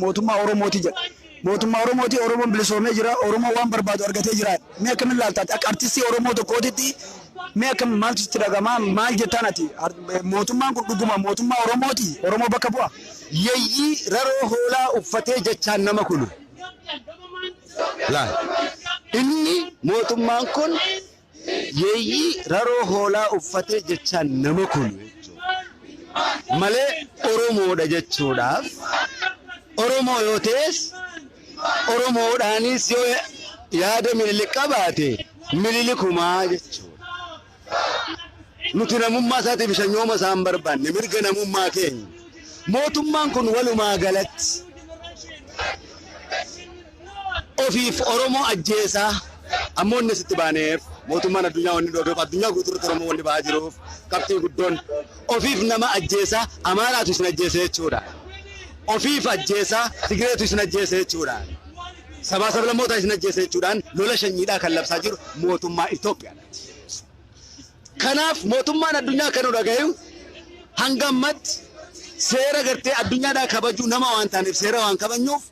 Mootummaa Oromooti jedha. Mootummaa Oromooti, Oromoon bilisoomee jira, Oromoo waan barbaadu argatee jira. Mee akkamiin ilaaltaati? Akka artistii Oromoo tokkootitti mee akkam maaltu sitti dhagama? Maal jettaan ati? Mootummaan kun dhuguma mootummaa Oromooti? Oromoo bakka bu'a? Yeeyyii raroo hoolaa uffatee jechaan nama kunu. Laal. Inni mootummaan kun yeeyyii raroo hoolaa uffatee jechaan nama kunu jechuudha. Malee Oromoodha jechuudhaaf, Oromoo yoo ta'es, Oromoodhaanis yoo yaada Minilik qabaate Minilikumaa jechuudha. Nuti namummaa isaatiif shanyooma isaa hin barbaanne, mirga namummaa keenya. Mootummaan kun walumaa galatti ofiif Oromoo ajjeesaa, ammoo inni sitti baaneef mootummaan addunyaa wanni dhoofeef, addunyaa guutuurratti Oromoo wanni ba'aa jiruuf, qabxii guddoon ofiif nama ajjeesaa, Amaaraatu isin ajjeese jechuudha. Ofiif ajjeesaa, Tigireetu isin ajjeese jechuudha. Sabaa sablammoota isin ajjeese jechuudhaan lola shanyiidhaa kan labsaa jiru mootummaa Itoophiyaadha. Kanaaf mootummaan addunyaa kan nu dhagayu hanga ammatti seera gartee addunyaadhaa kabajuu nama waan taaneef, seera waan kabajnuuf,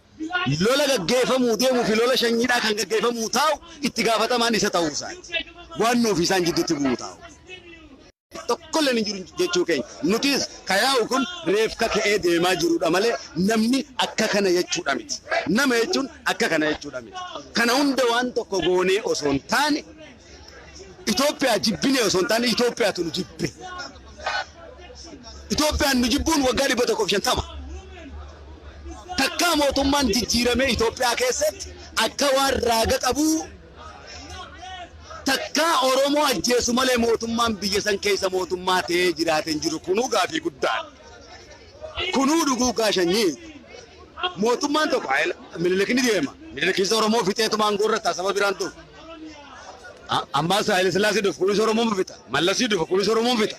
lola gaggeeffamuu deemuu fi lola shanyiidhaa kan gaggeeffamuu taa'u itti gaafatamaan isa ta'uu isaati. Waan nuuf isaan jidduutti bu'uu taa'u. Tokkollee hin jiru jechuu keenya. Nutis kayaa'u kun reefka ka'ee deemaa jirudha malee namni akka kana jechuudha miti. Nama jechuun akka kana jechuudha miti. Kana hunda waan tokko goonee osoo hin taane, Itoophiyaa jibbinee osoo hin taane, Itoophiyaatu nu jibbe. Itoophiyaan nu jibbuun waggaa 150. Takkaa mootummaan jijjiiramee Itoophiyaa keessatti akka waan raaga qabuu takkaa Oromoo ajjeesu malee mootummaan biyya san keessa mootummaa ta'ee jiraate hin jiru. Kunuu gaafii guddaadha. Kunuu duguuggaa sanyii. Mootummaan tokko Minilik ni deema. Minilikis Oromoo fixeetuma aangoo irra ta'a, saba biraan dhufu. Ammaas Haayile Sillaasee dhufu, kunis Oromoo fixa. Mallasii dhufu, kunis Oromoo fixa.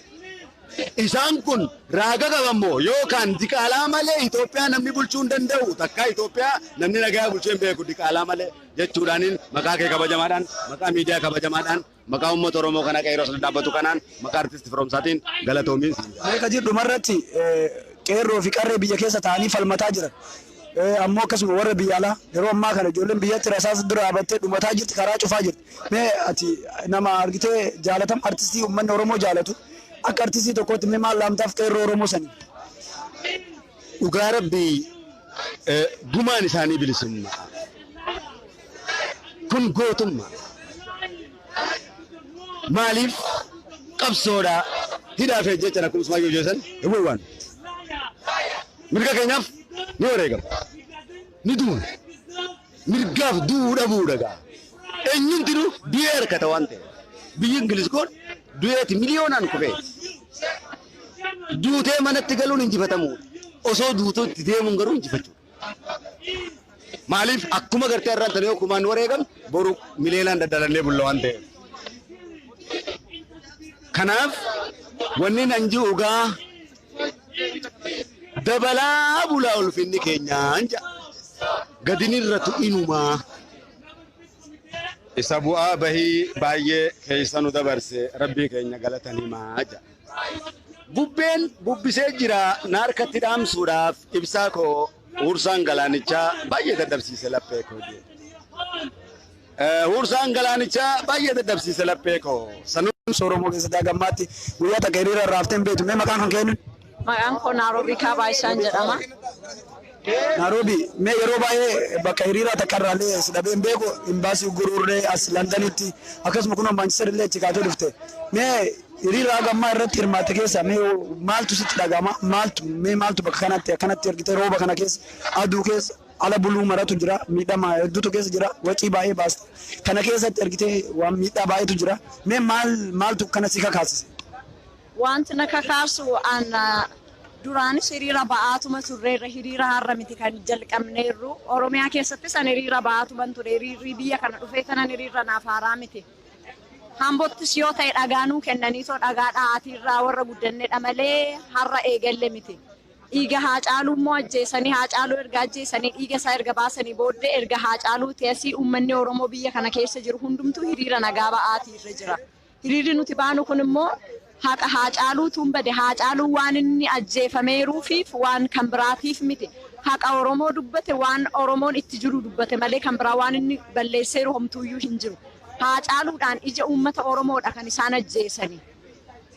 Isaan kun raaga qaban moo yookaan diqaalaa malee Itoophiyaa namni bulchuu hin danda'u, takkaa Itoophiyaa namni nagaa bulchuu hin beeku diqaalaa malee jechuudhaaniin, maqaa kee kabajamaadhaan, maqaa miidiyaa kabajamaadhaan, maqaa uummata Oromoo kana qeerroo sana dhaabbatu kanaan, maqaa artisti Firoomsaatiin galatoomiin siin jedha. Mee Kadir, dhumarratti qeerroo fi qarree biyya keessa taa'anii falmataa jiran, ammoo akkasuma warra biyya alaa, yeroo ammaa kana ijoolleen biyyatti rasaasa dura dhaabattee dhumataa jirti, karaa cufaa jirti. Mee ati nama argitee jaalatama artistii uummanni Oromoo jaalatu, akka artistii tokkootti mee maal laamtaaf qeerroo Oromoo sanii? Dhugaa rabbii, gumaan isaanii bilisummaa. Kun gootummaa. Maaliif qabsoodha hidhaa fi jechaan akkuma Usmaayyoo jeesan hin waan. Mirga keenyaaf ni wareegama. Ni duuna. Mirgaaf du'uu dhabuudha gaa. Eenyumtinu du'ee harkata waan ta'eef. Biyyi Ingiliz kun du'eeti miliyoonaan kufee. Duutee manatti galuun injifatamuudha. Osoo duutuu itti deemuun garuu injifachuudha. Maaliif akkuma gartee irraan tana yoo kumaan wareegam, boru miliyoonaan daddalannee bulla waan ta'eef. Kanaaf wanni nan ji'u gaa dabalaa bulaa ulfinni keenyaan jedha. Gadinirratu inumaa. Isa bu'aa bahii baay'ee keessa nu dabarse rabbii keenya galatan himaa jedha. Bubbeen bubbisee jira na harkatti dhaamsuudhaaf, ibsaa koo huursaan galaanichaa baay'ee dadhabsiise laphee koo jedhe. Huursaan galaanichaa baay'ee dadhabsiise laphee koo. Sanuu Oromoo keessatti haga ammaatti guyyaa takka hiriira irraa haftee hin beektu. Mee maqaan kan kennu? Maqaan koo Naaroobii Kaabaa isaan jedhama. Naaroobii, mee yeroo baay'ee bakka hiriira takka irraallee si dhabee hin beeku, imbaasii gurgurree as Londanitti, akkasuma kunoo Maanchister illee achi kaatee dhufte. Mee hiriira haga ammaa irratti hirmaatte keessa mee maaltu sitti dhagama? Maaltu mee maaltu bakka kanatti akkanatti argite, rooba kana keessa, aduu keessa, ala buluu maratu jira, miidhama hedduutu keessa jira, wacii baay'ee baasta. Kana keessatti argitee waan miidhaa baay'eetu jira. Mee maal maaltu kana si kakaasise? Wanti na kakaasu, an duraanis hiriira ba'aatuma turreerra, hiriira har'a miti kan jalqabneerru. Oromiyaa keessattis an hiriira ba'aatuman ture. Hiriirri biyya kana dhufee kanan hiriirra naaf haaraa miti. Hambottis yoo ta'e dhagaanuu kennaniitoo dhagaa dha'aatiirraa warra guddannedha malee har'a eegalle miti. Dhiiga Haacaaluu immoo ajjeesanii, Haacaaluu erga ajjeesanii, dhiiga isaa erga baasanii booddee, erga Haacaaluu ta'esii uummanni Oromoo biyya kana keessa jiru hundumtuu hiriira nagaa ba'aatiirra jira. Hiriirri nuti baanu kun immoo haqa Haacaaluutu hin bade. Haacaaluun waan inni ajjeefameeruufiif waan kan biraatiif miti. Haqa Oromoo dubbate, waan Oromoon itti jiru dubbate malee kan biraa waan inni balleesseeru homtuuyyuu hin jiru. Haacaaluudhaan ija uummata Oromoodha kan isaan ajjeesanii.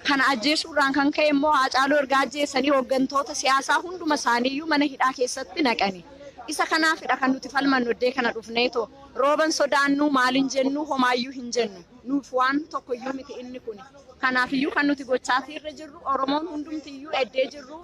Kana ajjeesuudhaan kan ka'e immoo Haacaaluu erga ajjeesanii hooggantoota siyaasaa hunduma isaaniiyyuu mana hidhaa keessatti naqani. Isa kanaafidha kan nuti falmannu iddee kana dhufneetoo. Rooban sodaannu, maaliin jennu, homaayyuu hin jennu. Nuuf waan tokkoyyuu miti inni kuni. Kanaafiyyuu kan nuti gochaatii irra jirru, Oromoon hundumtiyyuu eddee jirru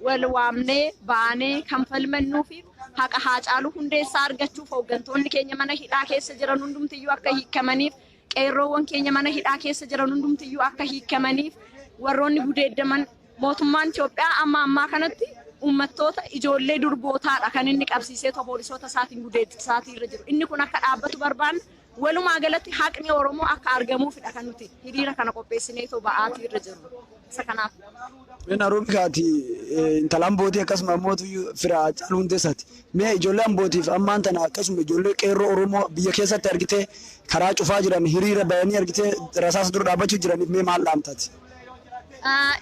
wal waamnee baanee kan falmannuu fi haqa Haacaaluu Hundeessaa argachuuf, hooggantoonni keenya mana hidhaa keessa jiran hundumtiyyuu akka hiikamaniif, qeerroowwan keenya mana hidhaa keessa jiran hundumtiyyuu akka hiikamaniif, warroonni gudeeddaman, mootummaan Itoophiyaa amma ammaa kanatti uummattoota ijoollee durbootaadha kan inni qabsiisee poolisoota isaatiin gudeedsaatii irra jiru. Inni kun akka dhaabbatu barbaanna. Walumaa galatti haqni Oromoo akka argamuufidha kan nuti hiriira kana qopheessinee ba'aatii irra jirru. Isa kanaaf. Mee Naaroobi kaati intala Ambootii, akkasuma ammoo fira Haacaaluu Hundeessaati. Mee ijoollee Ambootiif ammaan tana, akkasuma ijoollee qeerroo Oromoo biyya keessatti argitee karaa cufaa jiran, hiriira bayanii argitee rasaasa dura dhaabbachuu jiraniif mee maal dhaamtaati?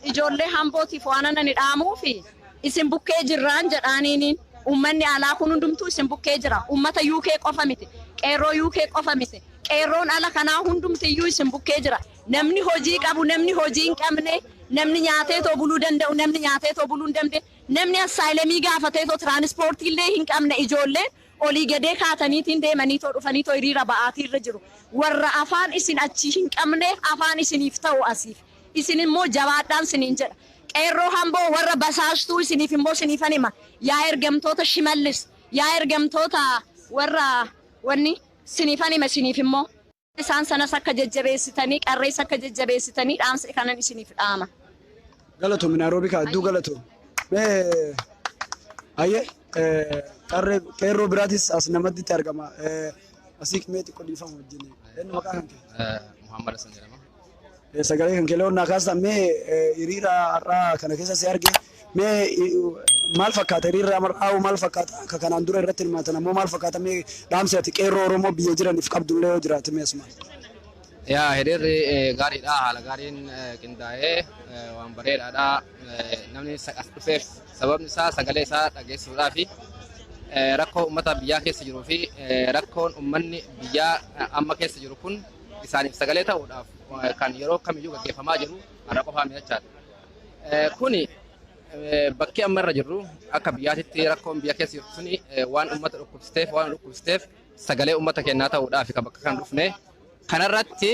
Ijoollee Ambootiif waan ani dhaamuufi, isin bukkee jirraan jedhaaniin. Uummanni alaa kun hundumtuu isin bukkee jira. Uummata UK qofa miti. Qeerroo UK qofa miti. Qeerroon ala kanaa hundumtiyyuu isin bukkee jira. Namni hojii qabu, namni hojii hin qabne, namni nyaatee too buluu danda'u, namni nyaatee too buluu hin dandeenye, namni asylumii gaafatee too tiraanispoortii illee hin qabne, ijoolleen olii gadee kaataniitiin deemanii too dhufanii too hiriira ba'aatii irra jiru. Warra afaan isin achii hin qabneef afaan isiniif ta'u asiif. Isin immoo jabaadhaan siniin jedha. Qeerroo Amboo warra basaastuu isiniif immoo isiniifan hima. Yaa ergamtoota Shimallis, yaa ergamtoota warra wanni, isiniifan hima isiniif immoo. Isaan sanas akka jajjabeessitanii, qarrees akka jajjabeessitanii dhaamsa kanan isiniif dhaama. Galatoomi Naaroobi kaa, hedduu galatoomi. Mee ayyee qarree qeerroo biraatis as namatti argama. Asii mee xiqqoo dhiifama wajjin. Eenyu maqaa kan kee? Muhammad Hassan jedhama. Sagalee kan kelee onnaa kaastan. Mee hiriira har'aa kana keessa si arge, mee maal fakkaata hiriirri har'aa, maal fakkaata? Akka kanaan dura irratti hirmaatan ammoo maal fakkaata? Mee dhaamsi ati qeerroo Oromoo biyya jiraniif qabdullee yoo jiraate mee asumaan. Yaa, hiriirri gaariidha. Haala gaariin qindaa'ee waan bareedaadha. Namni as dhufeef sababni isaa sagalee isaa dhageessisuudhaafi rakkoo uummata biyyaa keessa jiruu fi rakkoon uummanni biyyaa amma keessa jiru kun isaaniif sagalee ta'uudhaaf kan yeroo kamiyyuu gaggeeffamaa jiru har'a qofaa mi'achaadha. Kuni bakki amma irra jirru akka biyyaatitti rakkoon biyya keessa jirtu suni waan dhukkubsiteef sagalee uummata kennaa ta'uudhaaf kan bakka kan dhufne. Kanarratti